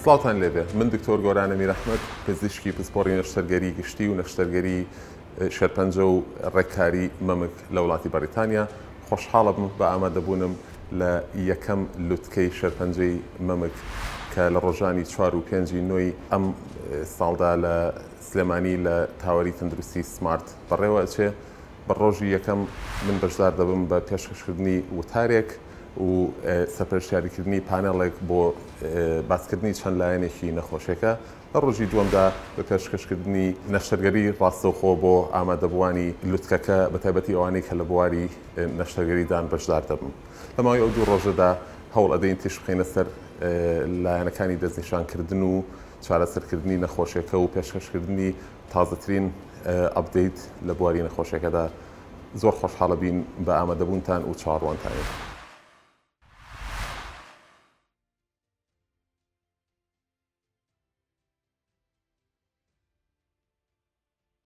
سڵاوتان لێبێ، من دکتۆر گۆران ئەمیر ئەحمەد، پزیشکی پسپۆڕی نەشتەرگەری گشتی و نەشتەرگەری شێرپەنجە و ڕێککاری مەمک لە وڵاتی بەڕیتانیا، خۆشحاڵەبم بە ئامادەبوونم لە یەکەم لوتکەی شێرپەنجەی مەمک کە لە ڕۆژانی چوار و پێنجی نۆی ئەم ساڵدا لە سلێمانی لە تاوەری تەندروستی سمارت بەڕێوە ئەچێ. بە ڕۆژی یەکەم من بەشدار دەبم بە پێشکەشکردنی وتارێک و سەرپەرشتیاریکردنی پانێڵێک بۆ باسکردنی چەند لایەنێکی نەخۆشیەکە، لە ڕۆژی دووەمدا بە پێشکەشکردنی نەشتەرگەری ڕاستەوخۆ بۆ ئامادەبووانی لوتکەکە بەتایبەتی ئەوانەی کە لە بواری نەشتەرگەریدان بەشدار دەبم. لە ماوەی ئەو دوو ڕۆژەدا هەوڵ ئەدەین تیشک بخەینە سەر لایەنەکانی دەستنیشانکردن و چارەسەرکردنی نەخۆشیەکە و پێشکەشکردنی تازەترین update لە بواری نەخۆشیەکەدا. زۆر خۆشحاڵەبین بە ئامادەبوونتان و چاوەڕوانتانین.